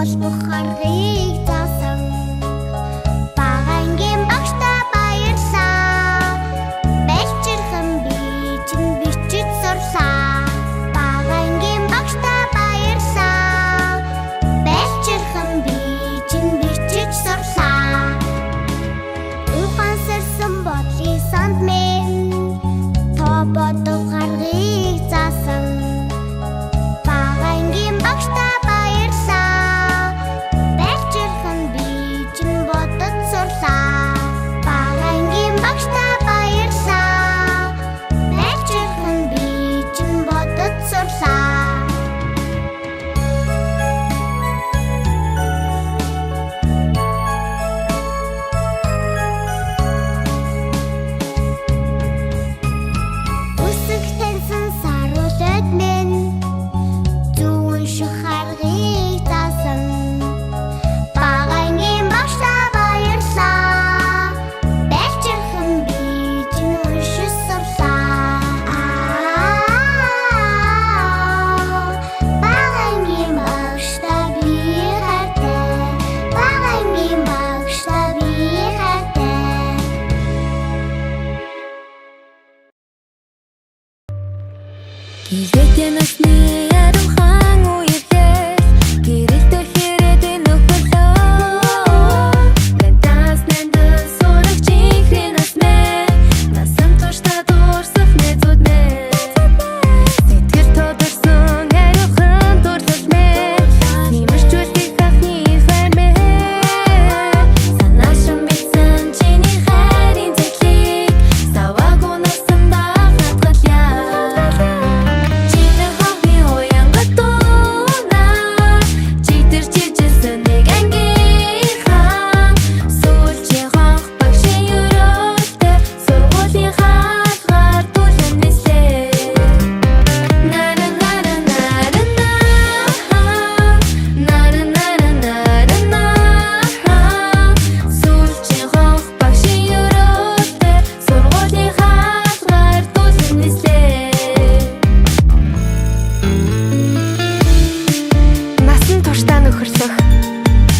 Холбох аргыг заасан. Бага ангийн багштай баярлаа. Балчирхан би чинь бичиж сурлаа. Бага ангийн багштай баярлаа. Балчирхан би чинь бичиж сурлаа. Ухаансарсан бодлын санд минь тоо бодох аргыг заасан. Бага ангийн багштай баярлаа. Балчирхан би чинь бодож сурлаа. Бага ангийн багштай баярлаа. Балчирхан би чинь бодож сурлаа. Үсэг таньсан саруулад минь зөв унших аргыг заасан. Бага ангийн багштай баярлаа. Балчирхан би чинь уншиж сурлаа. Бага ангийн багштай би хайртай. Бага ангийн багштай би хайртай. Гэлээтэй насны ариухан үерлэл гэрэлтэх ирээдүйн нөхөрлөө. Бантаас нандин сурагч инхрийн нас мэ насан туршдаа дуурсах найзууд мэ. Сэтгэл тодорсон ариухан дурлал мэ нэмэрчүүлэх анхны хайр мэ. Санаашин битсэн чиний хайрын зэтлийг саваагүй насандаа хадгалъя. Чиний хонхны уянга дуунаар чигтэр чижилсэн нэг ангийнхан сүүлчийн хонх багшийн өрөөлтэй сургуулийн хаалгаар түлэн нислээ. Нара нара нара на нара нара нара на сүүлчийн хонх багшийн өрөөлтэй сургуулийн хаалгаар түлэн нислээ. Насан туршдаа нөхөрлөх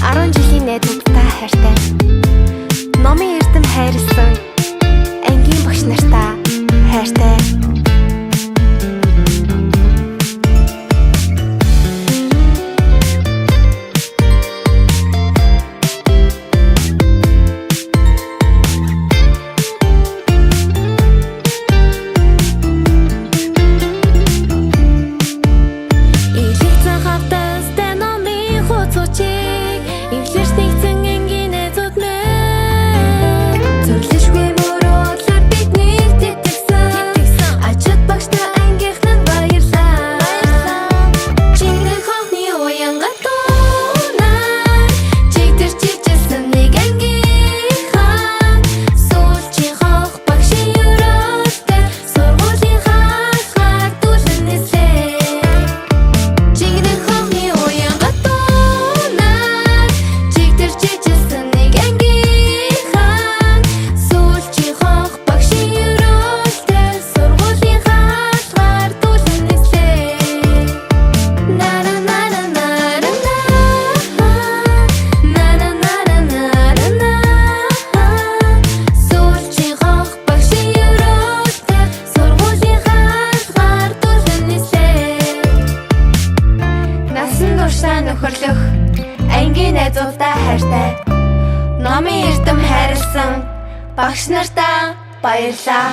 10 жилийн найзуудтай хайртай. Номын эрдэм хайрлсан ангийн багш нартаа хайртай. Илэгцэн хавтастай номын хуудсуучийг эвлэрч нэгдсэн ангийн найзууд мэн. Зөвлөшгүй мөрөөдлөөр биднийг тэтгэсэн ачид багштай ангийнх нь баярлаа. Чингэн хонхны уянга дуунаар чигтэр чижилсэн нэг ангийнхан сүүлчийн хонх багшийн өрөөлтэй сургуулийн хаалгаар түлэн нислээ. Жинхэнэ хонхны уянга дуунаар чигтэр чижилсэн нэг ангийнхан сүүлчийн хонх багшийн өрөөлтэй сургуулийн хаалгаар түлэн нислээ. Нара нара нара на нара нара нара на сүүлчийн хонх багшийн өрөөлтэй сургуулийн хаалгаар түлэн нислээ. Насан туршдаа нөхөрлөх ангийн найзуудтай хайртай. Номын эрдэм хайрлсан багш нартаа баярлаа.